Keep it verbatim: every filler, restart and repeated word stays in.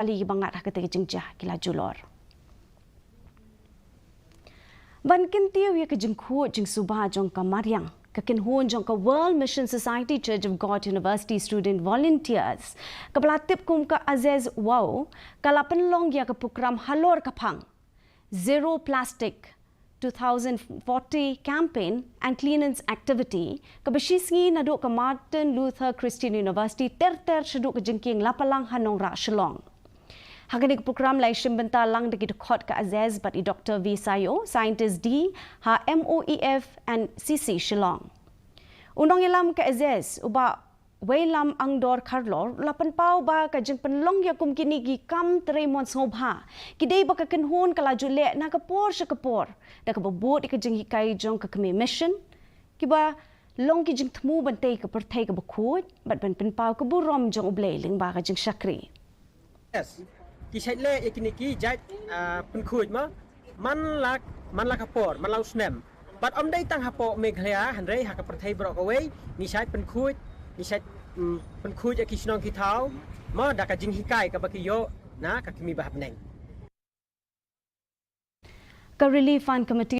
kali ba ngat ha kata ka jingjia ki la julor. Ban kyntiew ïa ka jingkhuid jingsuba jong ka mariang, ka kynhun jong ka World Mission Society Church of God University Student Volunteers, kaba la tip kum ka Azez Wow, ka la pynlong ïa ka program halor ka phang Zero Plastic two thousand forty Campaign and Cleanliness Activity, kaba shisngi naduh ka Martin Luther Christian University ter ter shaduh ka jingkieng Lapalang ha Nongrah Shillong. Ha kane ka program la ïashim bynta lang da ki dkhot ka Azez bad i Doktor V Sayo, Scientist D ha M O E F and C C Shillong. U nongïalam ka Azez, u Bah Weilam Angdor Kharlor, u la pynpaw ba ka jingpynlong ïa kum kine ki kam trei mon sngewbha ki dei ba ka kynhun ka la ju leh na ka por sha ka por da kaba bud ïa ka jinghikai jong ka kmie mission, kiba long ki jingthmu ban tei ka pyrthei kaba khuid bad ban pynpaw ka burom jong U Blei lyngba ka jingshakri. Yes. Ki shait leh ïa kine ki jait, ah, pynkhuid ma man la, man la ka por, man la u snem. Bad ym dei tang hapoh Meghalaya, hynrei ha ka pyrthei baroh kawei ngi shait pynkhuid, ngi shait, mm, pynkhuid ïa ki shnong ki thaw ma da ka jinghikai kaba ki ïoh na ka kmie ba ha bneng. Ka Relief Fund Committee